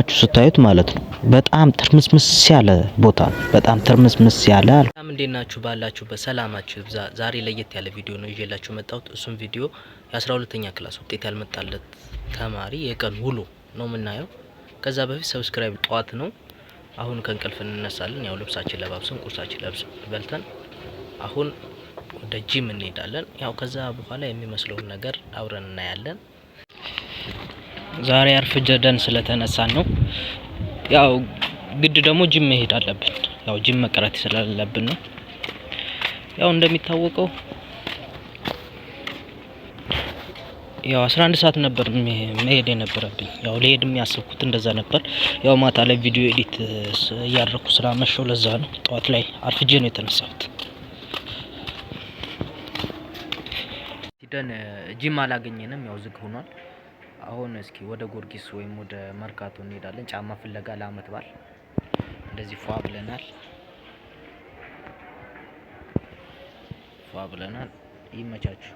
ቆማችሁ ስታዩት ማለት ነው በጣም ትርምስምስ ያለ ቦታ ነው። በጣም ትርምስምስ ያለ አለ። ሰላም፣ እንዴት ናችሁ? ባላችሁበት ሰላማችሁ ይብዛ። ዛሬ ለየት ያለ ቪዲዮ ነው ይዤላችሁ መጣሁት። እሱም ቪዲዮ የ12ኛ class ውጤት ያልመጣለት ተማሪ የቀን ውሎ ነው የምናየው። ከዛ በፊት subscribe። ጠዋት ነው፣ አሁን ከእንቅልፍ እንነሳለን። ያው ልብሳችን ለባብሰን ቁርሳችን ለብስ በልተን አሁን ወደ ጂም እንሄዳለን። ያው ከዛ በኋላ የሚመስለውን ነገር አብረን እናያለን። ዛሬ አርፍደን ስለተነሳን ነው። ያው ግድ ደግሞ ጂም መሄድ አለብን። ያው ጂም መቅረት ስላለብን ነው። ያው እንደሚታወቀው ያው 11 ሰዓት ነበር መሄድ የነበረብኝ። ያው ልሄድም ያሰብኩት እንደዛ ነበር። ያው ማታ ላይ ቪዲዮ edit እያደረኩ ስላመሸው ለዛ ነው ጠዋት ላይ አርፍጄ ነው የተነሳሁት። ሂደን ጂም አላገኘንም፣ ያው ዝግ ሆኗል። አሁን እስኪ ወደ ጎርጊስ ወይም ወደ መርካቶ እንሄዳለን ጫማ ፍለጋ ለአመት በዓል። እንደዚህ ፏ ብለናል፣ ፏ ብለናል። ይመቻችሁ።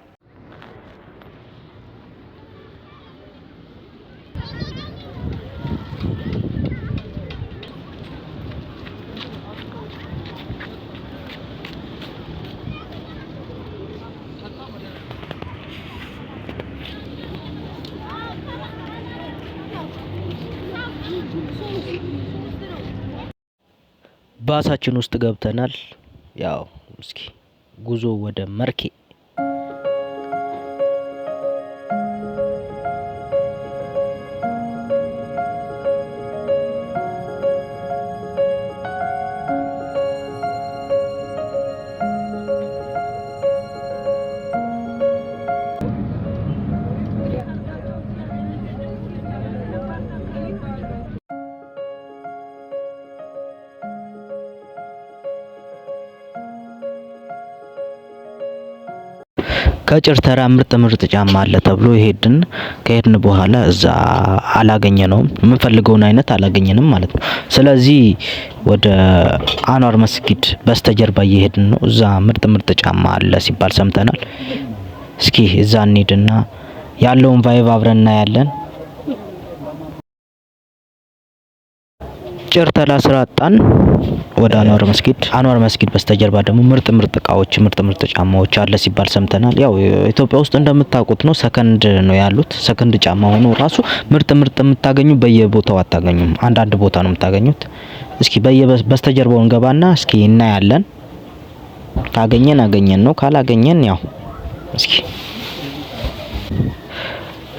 ባሳችን ውስጥ ገብተናል። ያው እስኪ ጉዞ ወደ መርኬ። ከጭርተራ ምርጥ ምርጥ ጫማ አለ ተብሎ ሄድን። ከሄድን በኋላ እዛ አላገኘነውም፣ የምንፈልገውን አይነት አላገኘንም ማለት ነው። ስለዚህ ወደ አንዋር መስጊድ በስተጀርባ እየሄድን ነው። እዛ ምርጥ ምርጥ ጫማ አለ ሲባል ሰምተናል። እስኪ እዛ እንሂድና ያለውን vibe አብረን እናያለን። ጭርተላ ስራ አጣን። ወደ አንዋር መስጊድ፣ አንዋር መስጊድ በስተጀርባ ደግሞ ምርጥ ምርጥ እቃዎች፣ ምርጥ ምርጥ ጫማዎች አለ ሲባል ሰምተናል። ያው ኢትዮጵያ ውስጥ እንደምታውቁት ነው፣ ሰከንድ ነው ያሉት። ሰከንድ ጫማ ሆኖ ራሱ ምርጥ ምርጥ የምታገኙ በየቦታው አታገኙም። አንዳንድ ቦታ ነው የምታገኙት። እስኪ በስተጀርባው እንገባና እስኪ እናያለን። ካገኘን አገኘን ነው፣ ካላገኘን ያው እስኪ።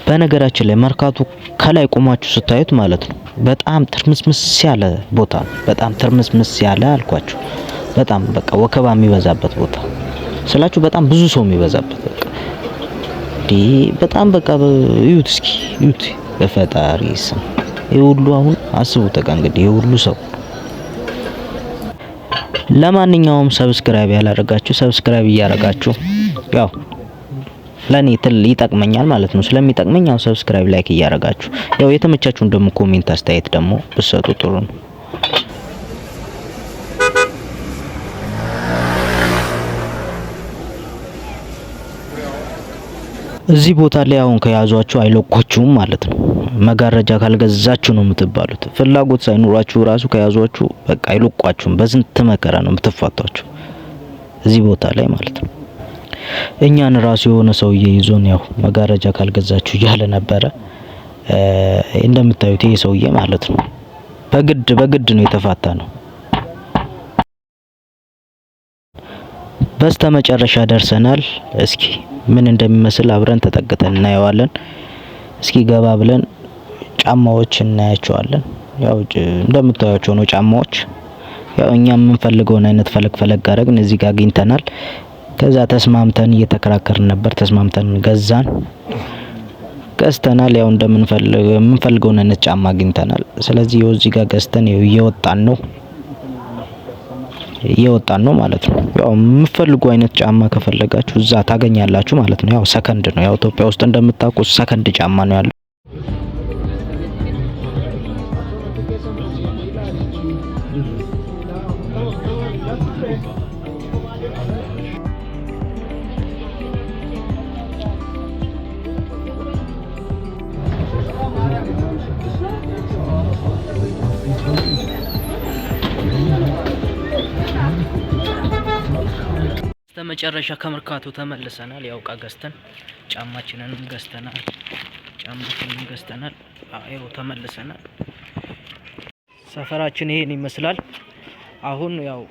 በነገራችን ላይ መርካቶ ከላይ ቆማችሁ ስታዩት ማለት ነው በጣም ትርምስምስ ያለ ቦታ ነው። በጣም ትርምስምስ ያለ አልኳችሁ። በጣም በቃ ወከባ የሚበዛበት ቦታ ስላችሁ በጣም ብዙ ሰው የሚበዛበት በቃ በጣም በቃ እዩት እስኪ እዩት፣ በፈጣሪ ስም ይሄ ሁሉ አሁን አስቡት። በቃ እንግዲህ ይሄ ሁሉ ሰው። ለማንኛውም subscribe ያላረጋችሁ subscribe እያረጋችሁ ያው ለኔ ትል ይጠቅመኛል ማለት ነው። ስለሚጠቅመኝ ያው subscribe፣ like እያረጋችሁ ያው የተመቻችሁን ደግሞ comment አስተያየት ደግሞ ብትሰጡ ጥሩ ነው። እዚህ ቦታ ላይ አሁን ከያዟችሁ አይለቋችሁም ማለት ነው። መጋረጃ ካልገዛችሁ ነው የምትባሉት። ፍላጎት ሳይኖራችሁ ራሱ ከያዟችሁ በቃ አይለቋችሁም። በስንት መከራ ነው የምትፋቷችሁ እዚህ ቦታ ላይ ማለት ነው። እኛን ራሱ የሆነ ሰውዬ ይዞን ያው መጋረጃ ካልገዛችሁ እያለ ነበረ። እንደምታዩት ይሄ ሰውዬ ማለት ነው በግድ በግድ ነው የተፋታ ነው። በስተመጨረሻ ደርሰናል። እስኪ ምን እንደሚመስል አብረን ተጠግተን እናየዋለን። እስኪ ገባ ብለን ጫማዎች እናያቸዋለን። ያው እንደምታዩቸው ነው ጫማዎች። ያው እኛ የምንፈልገውን አይነት ፈለግ ፈለግ አደረግን፣ እዚህ ጋር አግኝተናል። ከዛ ተስማምተን እየተከራከርን ነበር። ተስማምተን ገዛን፣ ገዝተናል። ያው እንደምንፈልገው የምንፈልገውን አይነት ጫማ አግኝተናል። ስለዚህ ይኸው እዚህ ጋር ገዝተን ይኸው እየወጣን ነው ማለት ነው። ያው የምትፈልጉ አይነት ጫማ ከፈለጋችሁ እዛ ታገኛላችሁ ማለት ነው። ያው ሰከንድ ነው። ያው ኢትዮጵያ ውስጥ እንደምታውቁት ሰከንድ ጫማ ነው ያለው። በመጨረሻ ከመርካቶ ተመልሰናል። ያው እቃ ገዝተን ጫማችንንም ገዝተናል። ጫማችንንም ገዝተናል። ያው ተመልሰናል። ሰፈራችን ይሄን ይመስላል። አሁን ያው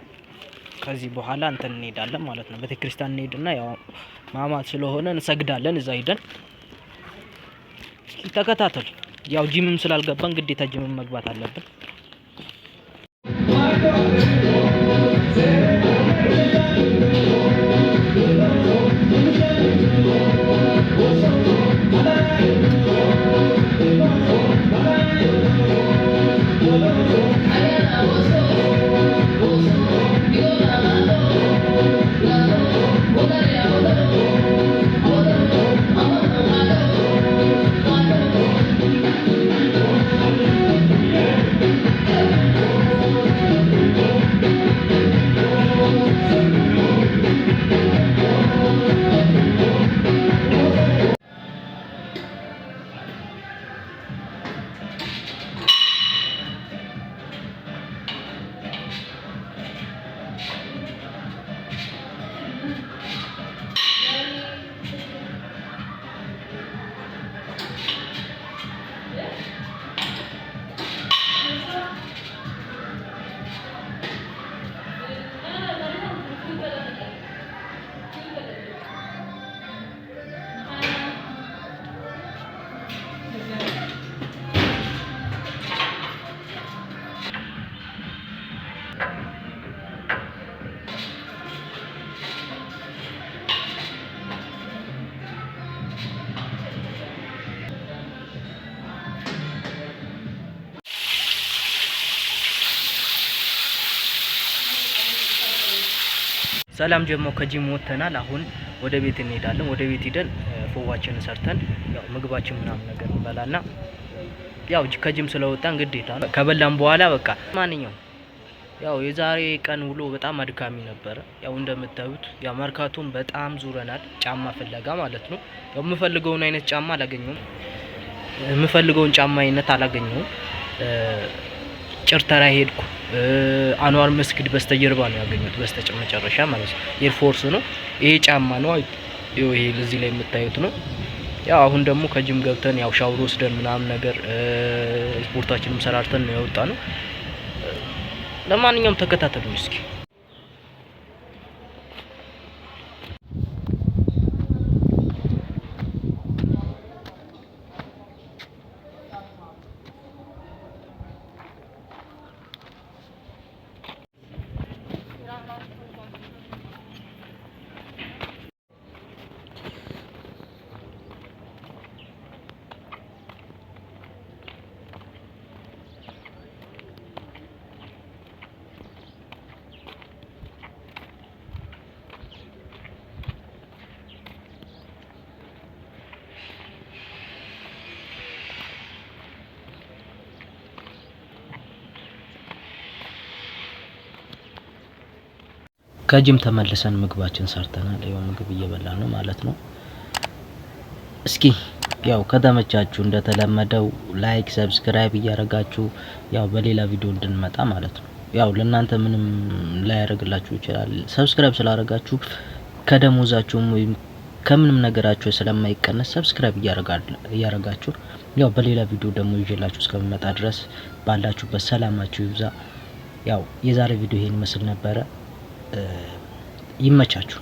ከዚህ በኋላ እንትን እንሄዳለን ማለት ነው። ቤተክርስቲያን እንሄድና ያው ማማት ስለሆነ እንሰግዳለን። እዛ ሂደን እስኪ ተከታተሉ። ያው ጂምም ስላልገባን ግዴታ ጂምም መግባት አለብን። ሰላም ጀሞ ከጂም ወጥተናል። አሁን ወደ ቤት እንሄዳለን። ወደ ቤት ሂደን ፎዋችንን ሰርተን ያው ምግባችን ምናምን ነገር እንበላና ያው ከጂም ስለወጣን ግዴታ ነው። ከበላን በኋላ በቃ ማንኛውም ያው የዛሬ ቀን ውሎ በጣም አድካሚ ነበረ። ያው እንደምታዩት ያው መርካቶን በጣም ዙረናል፣ ጫማ ፍለጋ ማለት ነው። ያው የምፈልገውን አይነት ጫማ አላገኘሁም። የምፈልገውን ጫማ አይነት አላገኘሁም። ጭርተራ ሄድኩ። አንዋር መስጊድ በስተጀርባ ነው ያገኘሁት፣ በስተመጨረሻ ማለት ነው። Air Force ነው ይሄ ጫማ ነው። ይሄ እዚህ ላይ የምታዩት ነው። ያው አሁን ደግሞ ከጅም ገብተን ያው ሻወር ወስደን ምናምን ነገር ስፖርታችንም ሰራርተን ነው ያወጣ ነው። ለማንኛውም ተከታተሉኝ እስኪ። ከጅም ተመልሰን ምግባችን ሰርተናል። ያው ምግብ እየበላን ነው ማለት ነው። እስኪ ያው ከተመቻችሁ እንደተለመደው like፣ subscribe እያደረጋችሁ ያው በሌላ ቪዲዮ እንድንመጣ ማለት ነው። ያው ለእናንተ ምንም ላያደርግላችሁ ይችላል። Subscribe ስላደረጋችሁ ከደሞዛችሁም ወይም ከምንም ነገራችሁ ስለማይቀነስ subscribe እያደረጋችሁ ያው በሌላ ቪዲዮ ደግሞ ይዤላችሁ እስከምመጣ ድረስ ባላችሁበት ሰላማችሁ ይብዛ። ያው የዛሬ ቪዲዮ ይሄን ይመስል ነበረ። ይመቻችሁ።